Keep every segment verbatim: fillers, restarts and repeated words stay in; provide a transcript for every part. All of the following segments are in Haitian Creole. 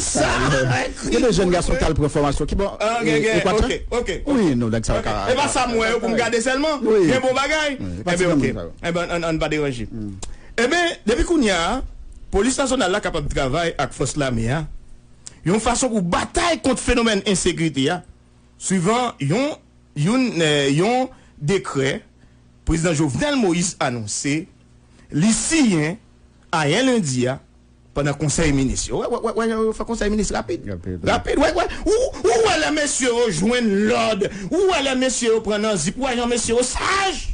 Sa, gen de jèn gason k al pran fòmasyon ki bon. Ah, gen, gen, Ekwatè? Ok, ok, ok. Wi, non, nèg sa yo ka. E pa sa m wè yo pou m gade sèlman. Wi. Gen bon bagay. Wi, e pa ti granmoun sa yo. Enben, ok. Enben, ann, ann pa deranje. Enben, depi kounye a, polis nasyonal la kapab travay ak fòs lame a yon fason pou batay kont fenomèn ensekirite a, swivan yon, yon, eh, yon dekrè prezidan Jovenel Moïse anonse, li siyen ayè lendi a pandan konsèy minis yo. Wè, wè, wè, wè, yo fè konsèy minis rapid. Rapid, wè. Rapid, wè, wè. Ou, ou wè lè mesye yo jwenn lòd, ou wè lè mesye yo pran nan zip, ou wè jan mesye yo saj.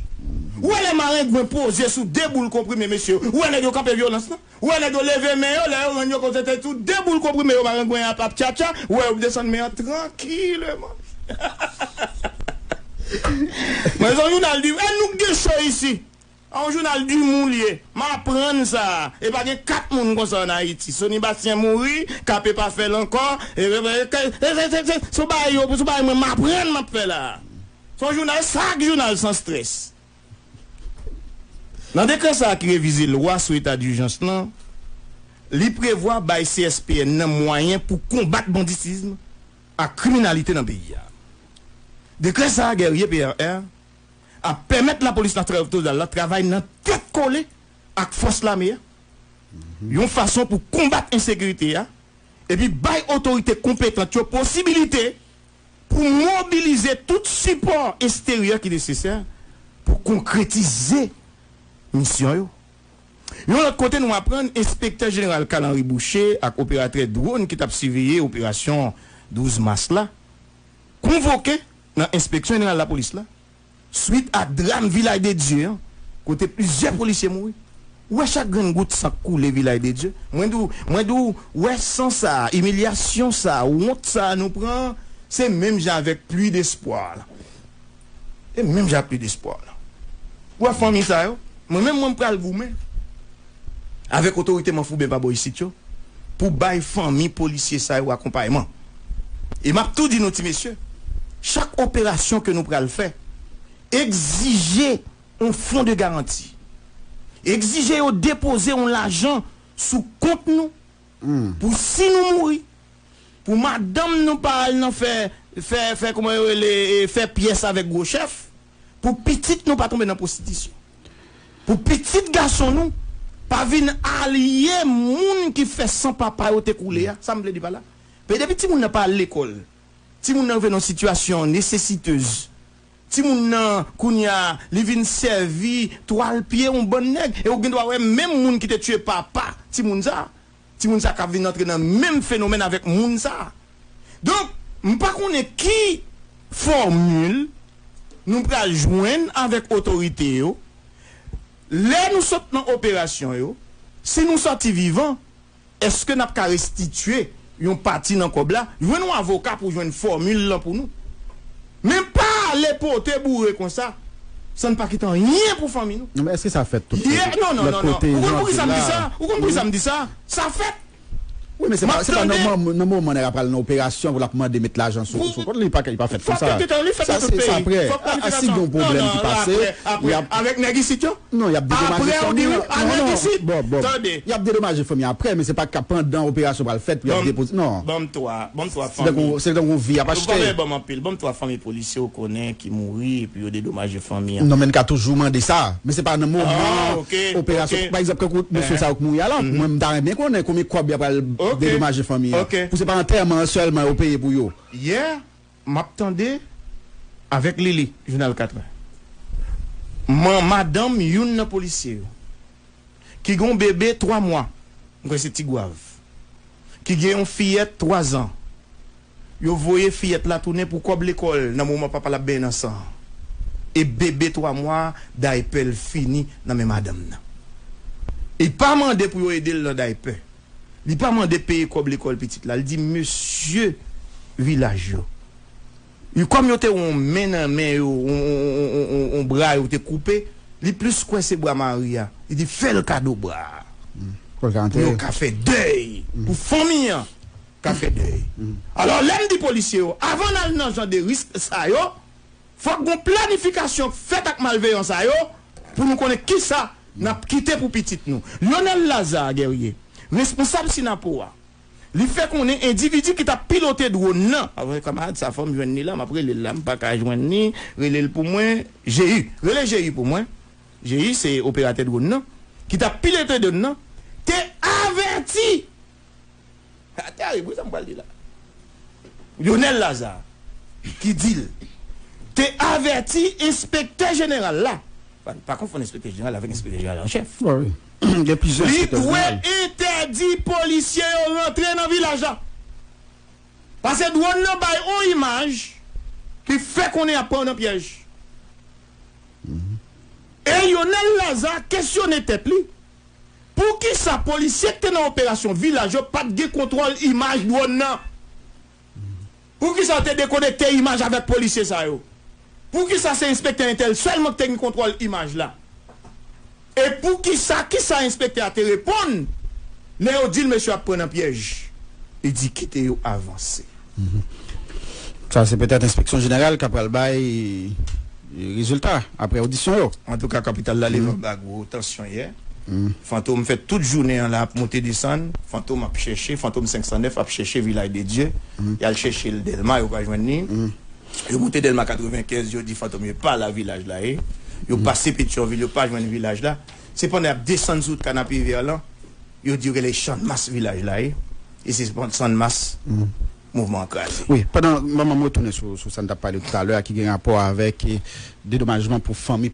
Ou wè lè marengwen poze sou de boul konprime mesye yo, ou wè nèg yo kanpe vyolans lan. Ou wè nèg yo leve men yo, lè yo rann yo kont se te tou de boul konprime yo marengwen ap ap tchatcha, ou wè yo desann men an trankileman. Mwen se yon jounal di, e nou k gen cho isi. A yon jounal di moun li ye. M aprann sa. E pa gen kat moun konsa ann Ayiti. Sony Bastien mouri, K P pa fè l ankò. E, e, e, e, se, se, se, se, se yon bagay yo, se yon bagay mwen m aprann m ap fè la. Se yon jounal, sa k jounal san strès. Nan dekrè sa a ki revize lwa sou eta dijans lan, li prevwa bay C S P N nan mwayen pou konbat banditism ak kriminalite nan peyi a. Dekrè sa a, Guerrier P R R, ap pèmèt lapolis nasyonal la travay nan tèt kole ak fòs lame a, yon fason pou konbat ensekirite a, epi bay otorite konpetant yo posibilite pou mobilize tout sipò eksteryè ki nesesè pou konkretize misyon yo. Yon lòt kote, nou aprann Enspektè Jeneral Carl Henry Boucher ak operatè dwòn ki t ap siveye operasyon douz mas la konvoke nan Enspeksyon Jeneral Lapolis la, swit a dram Vilaj de Dye an, kote plizyè polisye mouri. Ou wè chak grenn gout san k koule Vilaj de Dye? Mwen di w, mwen di w, wè san sa a, imilyasyon sa a, wont sa a nou pran, se menm jan avèk pli despwa la. Se menm jan ak pli despwa la. Ou wè fanmi sa yo? Mwen menm, mwen pral goumen avèk otorite Manfouben pa bò isit yo pou bay fanmi polisye sa yo akonpayman. E m ap tou di nou, ti mesye, chak operasyon ke nou pral fè, egzije yon fon de garanti. Egzije yo depoze yon lajan sou kont nou pou si nou mouri, pou madanm nou pa al nan fè, fè, fè, kòman yo rele, e, fè pyès avèk gwo chèf, pou pitit nou pa tonbe nan pwostitisyon, pou pitit gason nou pa vin alye moun ki fè san papa yo te koule a. Sa m vle di pa la? Paske depi timoun nan pa al lekòl, timoun nan rive nan yon sitiyasyon nesesitez, timoun nan, kounye a, li vin sèvi twal pye yon bann nèg. E ou gen dwa wè menm moun ki te tiye papa timoun sa, timoun sa ka vin antre nan menm fenomèn avèk moun sa. Donk, m pa konnen ki fòmil nou pral jwenn avèk otorite yo. Lè nou sot nan operasyon yo, si nou sòti vivan, èske n ap ka restitye yon pati nan kòb la? Jwenn yon avoka pou jwenn fòmil lan pou nou. Men pa ale pote boure konsa, san n pa kite anyen pou fanmi nou. Non, men èske sa fèt tout kote? Non, non, non, non. Ou konn poukisa m di sa? Ou konn poukisa m di sa? Sa fèt. Wi, men se pa, se pa nan moman, nan moman nèg la pral nan operasyon pou l ap mande met lajan sou, sou kont li, li pa, li pa fèt konsa. Fòk yo te, li fèt nan tout peyi. Sa, se, se apre. Fòk planifikasyon. A, si gen yon pwoblèm ki pase, non, non, non, non, apre, apre, avèk nèg isit yo? Non, y ap dedomaje fanmi an. Tande. Y ap dedomaje fanmi an apre, men se pa ka pandan operasyon pral fèt pou y ap depoze, non. Ban m twa, ban m twa fanmi. Se tankou, se tankou yon vi y ap achte. Ou pa bezwen ban m anpil, ban m twa fanmi polisye ou konnen ki mouri, epi yo dedomaje fanmi an. Non, men n ka toujou mande sa, men se pa nan moman operasyon. Pa egzanp, tankou mesye sa yo k mouri a la, mwen, m ta renmen konnen konbyen kòb y ap pral dedomaje fanmi an. Pou se pa antèman an sèlman yo peye pou yo. Yè, m ap tande avèk Lili, jounal katrè. Man-, madanm youn nan polisye yo, ki gen yon bebe twa mwa, m kwè se Tigwav, ki gen yon fiyèt twa zan. Yo voye fiyèt la tounen pou kòb lekòl nan moman papa l ap benyen nan san. E bebe twa mwa, daypè l fini nan men madanm nan. Li pa mande pou yo ede l nan daypè. Li pa mande peye kòb lekòl pitit la. Li di, mesye vilaj yo, yo, kòm yo te wè yon men nan men yo, yon, yon, yon, yon, yon, yon bra yo te koupe, li plis kwè se bra mari a. Li di, fè l kado bra a. Pou yo ka fè dèy. Pou fanmi an ka fè dèy. Alò, lè m di polisye yo, avan n al nan jan de risk sa yo, fòk gon planifikasyon fèt ak malveyan sa yo pou nou konnen kisa n ap kite pou pitit nou. Lionel Lazarre Guerrier, responsab Synapoha, Li fè konnen endividi ki t ap pilote dwòn nan, a, kamarad sa, fò m jwenn li la, m ap rele l la, m pa ka jwenn li, rele l pou mwen, Jeyi. Rele Jeyi pou mwen. Jeyi se operatè dwòn nan, ki t ap pilote dwòn nan, te avèti. Sa terib, wi, sa m pral di la. Lyonel Lazarre, ki di l, te avèti enspektè jeneral la. Pa, pa konfonn enspektè jeneral avèk enspektè jeneral an chèf. Wi, wi. Gen plizyè enspektè jeneral. Li dwe entèdi polisye yo rantre nan vilaj la. Paske dwòn nan bay yon imaj ki fè konnen y ap pran nan pyèj. E Lyonel Lazarre kesyone tèt li, poukisa polisye ki te nan operasyon vilaj yo pa t gen kontwòl imaj dwòn nan? Poukisa yo te dekonekte imaj avèk polisye sa yo? Poukisa se enspektè entèl sèlman ki te gen kontwòl imaj la? E poukisa, kisa enspektè a te reponn lè yo di l mesye ap pran nan pyèj? Li di kite yo avanse. Sa se petèt enspeksyon jeneral k ap pral bay rezilta apre odisyon yo. Antouka, kapital la leve anba gwo tansyon yè. Fantom fè tout jounen an la ap monte desann. Fantom ap chèche, Fantom senk san nèf ap chèche Vilaj de Dye. Y al chèche l Dèlma, yo pa jwenn li. Yo monte Dèlma katrevenkenz, yo di Fantom yo pa la vilaj la ye. Yo pase Petyonvil, yo pa jwenn vilaj la. Sepandan, y ap desann sou wout Kanapevè lan, yo di yo genlè Channmas vilaj la ye. E se Channmas mouvman an kraze. Wi, pandan, ban m retounen sou, sou sa n t ap pale toutalè a ki gen rapò avèk eh, dedomajman pou fanmi.